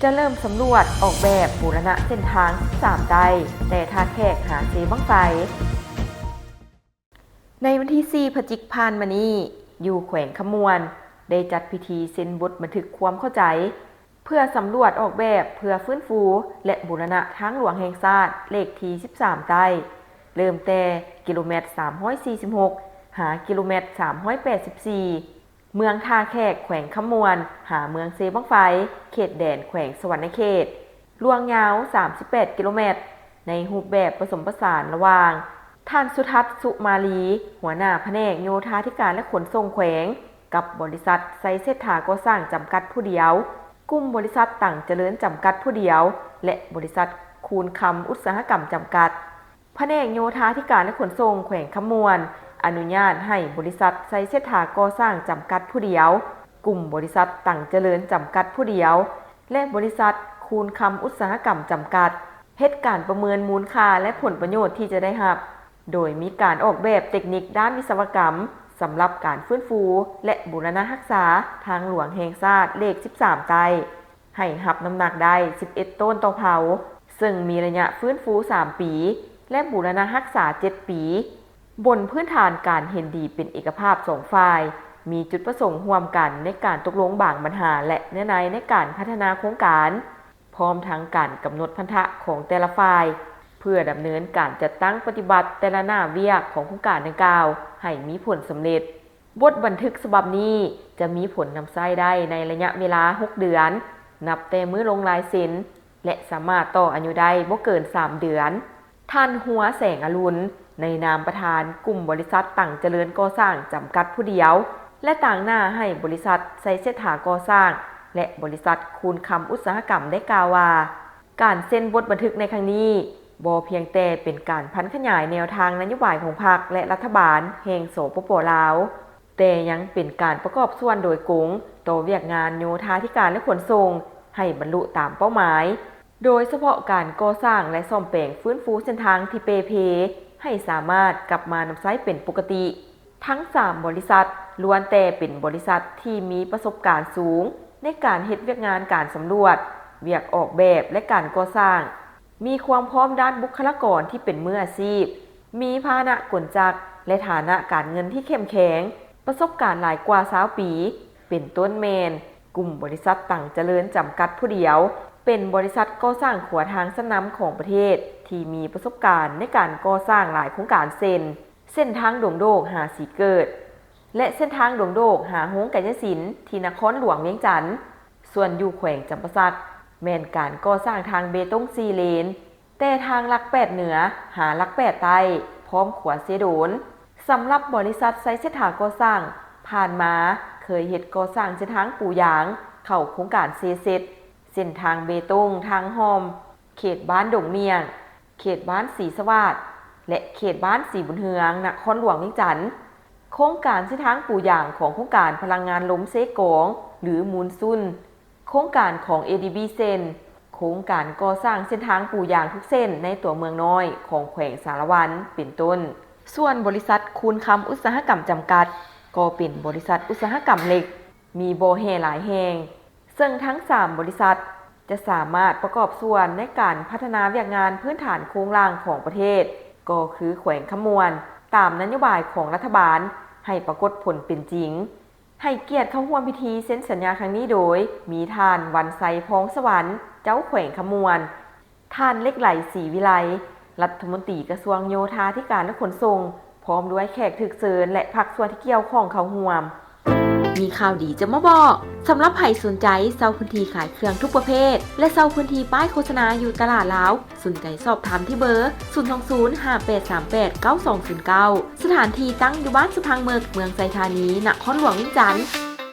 ຈະເລີ່ມສຳຫຼວດອອກແບບບູລະນະເສັ້ນທາງສິບສາມໃຕ້ ແຕ່ທ່າແຂກຫາເຊບັ້ງໄຟ. ໃນວັນທີສີ່ ພະຈິກ ຜ່ານມານີ້, ຢູ່ແຂວງຄຳມ່ວນ ໄດ້ຈັດພິທີເຊັນບົດບັນທຶກຄວາມເຂົ້າໃຈ ເພື່ອສຳຫຼວດອອກແບບເພື່ອຟື້ນຟູ ແລະ ບູລະນະທາງຫຼວງແຫ່ງຊາດເລກທີສິບສາມໃຕ້ ເລີ່ມແຕ່ກິໂລແມັດສາມຮ້ອຍສີ່ສິບຫົກ ຫາກິໂລແມັດສາມຮ້ອຍແປດສິບສີ່ ເມືອງທ່າແຂກ ແຂວງຄຳມ່ວນ ຫາເມືອງເຊບັ້ງໄຟ ເຂດແດນແຂວງສະຫວັນນະເຂດ, ລວງຍາວສາມສິບແປດກິໂລແມັດ ໃນຮູບແບບປະສົມປະສານລະຫວ່າງ ທ່ານ ສຸທັດ ສຸມາລີ ຫົວໜ້າພະແນກໂຍທາທິການ ແລະ ຂົນສົ່ງແຂວງ ກັບບໍລິສັດໄຊເສດຖາກໍ່ສ້າງຈຳກັດຜູ້ດຽວ, ກຸ່ມບໍລິສັດຕັງຈະເລີນຈຳກັດຜູ້ດຽວ ແລະ ບໍລິສັດຄູນຄຳອຸດສາຫະກຳຈຳກັດ. ພະແນກໂຍທາທິການ ແລະ ຂົນສົ່ງແຂວງຄຳມ່ວນ ອະນຸຍາດໃຫ້ບໍລິສັດໄຊເສດຖາກໍ່ສ້າງຈຳກັດຜູ້ດຽວ, ກຸ່ມບໍລິສັດຕັງຈະເລີນຈຳກັດຜູ້ດຽວ ແລະ ບໍລິສັດຄູນຄຳອຸດສາຫະກຳຈຳກັດ ເຮັດການປະເມີນມູນຄ່າ ແລະ ຜົນປະໂຫຍດທີ່ຈະໄດ້ຮັບ, ໂດຍມີການອອກແບບເຕັກນິກດ້ານວິສະວະກຳ ສຳລັບການຟື້ນຟູ ແລະ ບູລະນະຮັກສາທາງຫຼວງແຫ່ງຊາດເລກສິບສາມໃຕ້ ໃຫ້ຮັບນ້ຳໜັກໄດ້ສິບເອັດໂຕນຕໍ່ເພົາ, ເຊິ່ງມີໄລຍະຟື້ນຟູສາມປີ ແລະ ບູລະນະຮັກສາເຈັດປີ. ບົນພື້ນຖານການເຫັນດີເປັນເອກະພາບສອງຝ່າຍ, ມີຈຸດປະສົງຮ່ວມກັນໃນການຕົກລົງບາງບັນຫາ ແລະ ເນື້ອໃນໃນການພັດທະນາໂຄງການ, ພ້ອມທັງການກຳນົດພັນທະຂອງແຕ່ລະຝ່າຍ ເພື່ອດຳເນີນການຈັດຕັ້ງປະຕິບັດແຕ່ລະໜ້າວຽກຂອງໂຄງການດັ່ງກ່າວໃຫ້ມີຜົນສຳເລັດ. ບົດບັນທຶກສະບັບນີ້ຈະມີຜົນນຳໃຊ້ໄດ້ໃນໄລຍະເວລາຫົກເດືອນ ນັບແຕ່ມື້ລົງລາຍເຊັນ ແລະ ສາມາດຕໍ່ອາຍຸໄດ້ບໍ່ເກີນສາມເດືອນ. ທ່ານ ຫົວ ແສງອະລຸນ ໃນນາມປະທານກຸ່ມບໍລິສັດຕັງຈະເລີນກໍ່ສ້າງຈຳກັດຜູ້ດຽວ ແລະ ຕາງໜ້າໃຫ້ບໍລິສັດໄຊເສດຖາກໍ່ສ້າງ ແລະ ບໍລິສັດຄູນຄຳອຸດສາຫະກຳ ໄດ້ກ່າວວ່າ ການເຊັນບົດບັນທຶກໃນຄັ້ງນີ້ ບໍ່ພຽງແຕ່ເປັນການຜັນຂະຫຍາຍແນວທາງນະໂຍບາຍຂອງພັກ ແລະ ລັດຖະບານແຫ່ງ ສປປ ລາວ, ແຕ່ຍັງເປັນການປະກອບສ່ວນໂດຍກົງຕໍ່ວຽກງານໂຍທາທິການ ແລະ ຂົນສົ່ງໃຫ້ບັນລຸຕາມເປົ້າໝາຍ, ໂດຍສະເພາະການກໍ່ສ້າງ ແລະ ສ້ອມແປງຟື້ນຟູເສັ້ນທາງທີ່ເປ່ເພ ໃຫ້ສາມາດກັບມານຳໃຊ້ເປັນປົກກະຕິ. ທັງສາມບໍລິສັດລ້ວນແຕ່ເປັນບໍລິສັດທີ່ມີປະສົບການສູງໃນການເຮັດວຽກງານການສຳຫຼວດ, ວຽກອອກແບບ ແລະ ການກໍ່ສ້າງ, ມີຄວາມພ້ອມດ້ານບຸກຄະລາກອນທີ່ເປັນມືອາຊີບ, ມີພາຫະນະກົນຈັກ ແລະ ຖານະການເງິນທີ່ເຂັ້ມແຂງ, ປະສົບການຫຼາຍກວ່າຊາວປີ, ເປັນຕົ້ນແມ່ນ ກຸ່ມບໍລິສັດຕັງຈະເລີນຈຳກັດຜູ້ດຽວ ເປັນບໍລິສັດກໍ່ສ້າງຂົວທາງຊັ້ນນຳຂອງປະເທດ ທີ່ມີປະສົບການໃນການກໍ່ສ້າງຫຼາຍໂຄງການເຊັ່ນ ເສັ້ນທາງດົງໂດກຫາສີເກີດ ແລະ ເສັ້ນທາງດົງໂດກຫາໂຮງກາຍະສິນທີ່ນະຄອນຫຼວງວຽງຈັນ. ສ່ວນຢູ່ແຂວງຈຳປາສັກ ແມ່ນການກໍ່ສ້າງທາງເບຕົງສີ່ເລນ ແຕ່ທາງຫຼັກແປດເໜືອຫາຫຼັກແປດໃຕ້ ພ້ອມຂົວເຊໂດນ. ສຳລັບບໍລິສັດໄຊເສດຖາກໍ່ສ້າງ ຜ່ານມາເຄີຍເຮັດກໍ່ສ້າງເສັ້ນທາງປູຢາງເຂົ້າໂຄງການເຊເຊັດ, ເສັ້ນທາງເບຕົງທາງຮ່ອມ ເຂດບ້ານດົງມ້ຽງ, ເຂດບ້ານສີສະຫວາດ ແລະ ເຂດບ້ານສີບຸນເຮືອງ ນະຄອນຫຼວງວຽງຈັນ. ໂຄງການເສັ້ນທາງປູຢາງຂອງໂຄງການພະລັງງານລົມເຊກອງ ຫຼື ມູນຊຸນ, ໂຄງການຂອງ ເອດີບີ ເຊັ່ນ ໂຄງການກໍ່ສ້າງເສັ້ນທາງປູຢາງທຸກເສັ້ນໃນຕົວເມືອງນ້ອຍຂອງແຂວງສາລະວັນ ເປັນຕົ້ນ. ສ່ວນບໍລິສັດຄູນຄຳອຸດສາຫະກຳຈຳກັດ ກໍເປັນບໍລິສັດອຸດສາຫະກຳເຫຼັກ ມີບໍ່ແຮ່ຫຼາຍແຫ່ງ, ເຊິ່ງທັງສາມບໍລິສັດຈະສາມາດປະກອບສ່ວນໃນການພັດທະນາວຽກງານພື້ນຖານໂຄງລ່າງຂອງປະເທດ ກໍຄືແຂວງຄຳມ່ວນ ຕາມນະໂຍບາຍຂອງລັດຖະບານໃຫ້ປາກົດຜົນເປັນຈິງ. ໃຫ້ກຽດເຂົ້າຮ່ວມພິທີເຊັນສັນຍາຄັ້ງນີ້ໂດຍ ມີທ່ານ ວັນໄຊ ພອງສະຫວັນ ເຈົ້າແຂວງຄຳມ່ວນ, ທ່ານ ເຫຼັກໄຫຼ ສີວິໄລ ລັດຖະມົນຕີກະຊວງໂຍທາທິການ ແລະ ຂົນສົ່ງ ພ້ອມດ້ວຍແຂກຖືກເຊີນ ແລະ ພາກສ່ວນທີ່ກ່ຽວຂ້ອງເຂົ້າຮ່ວມ. ມີຂ່າວດີຈະມາບອກ. ສຳລັບໃຜສົນໃຈເຊົ່າພື້ນທີ່ຂາຍເຄື່ອງທຸກປະເພດ ແລະ ເຊົ່າພື້ນທີ່ປ້າຍໂຄສະນາຢູ່ຕະຫຼາດລາວ, ສົນໃຈສອບຖາມທີ່ເບີ ສູນສອງສູນ ຫ້າແປດສາມແປດ ເກົ້າສອງສູນເກົ້າ. ສະຖານທີ່ຕັ້ງຢູ່ບ້ານສະພັງເມິກ, ເມືອງໄຊທານີ, ນະຄອນຫຼວງວຽງຈັນ.